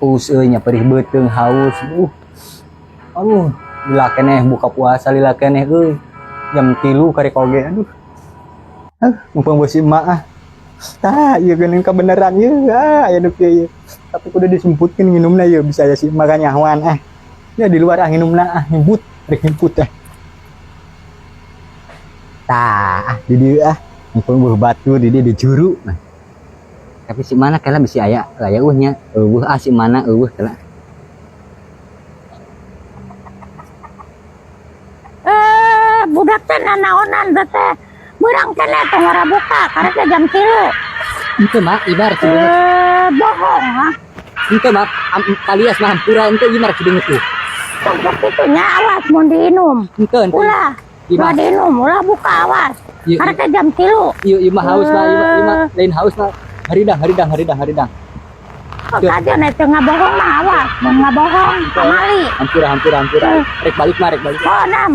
Haus euy nya, perih beuteung, haus. Aduh, lila keneh buka puasa, lila keneh euy. Jam 3 karek oge, aduh. Ah, mumpung bos emak ah. Tah, ieu geuning kebenaran ieu. Ah, aya nu kieu ieu. Tapi kudu disemputkeun nginumna ieu, bisa ya si emak kanyahoan ah. Ya di luar ah nginumna ah, nyimput, rek nyimput ah. Tah, ah, di dieu ah. Mumpung buh batu di dieu di juru. Nah. Tapi si mana kela bisi aya, aya eueuh nya. Eueuh ah si mana eueuh kela. Eh, budak teh nanaonan teh beurang keneh tong ora buka karek teh jam 3. Henteu, Mak, ibar cibeungeut. Eh, bohong ha. Henteu, Mak, palias mah hampura henteu ieu mah cibeungeut tuh. Tong kitu nya, awas mun diinum. Henteu, henteu. Ulah. Ieu Ulah mah diinum, ulah buka, awas. Ieu Karek teh jam 3. ieu ieu mah haus mah, ieu mah lain haus mah. Haridang, haridang, haridang, haridang. Kajian itu ngabohong mah, awas mun ngabohong pamali. Hampura, hampura, hampura. Rek balik mah, rek balik. Oh, nam.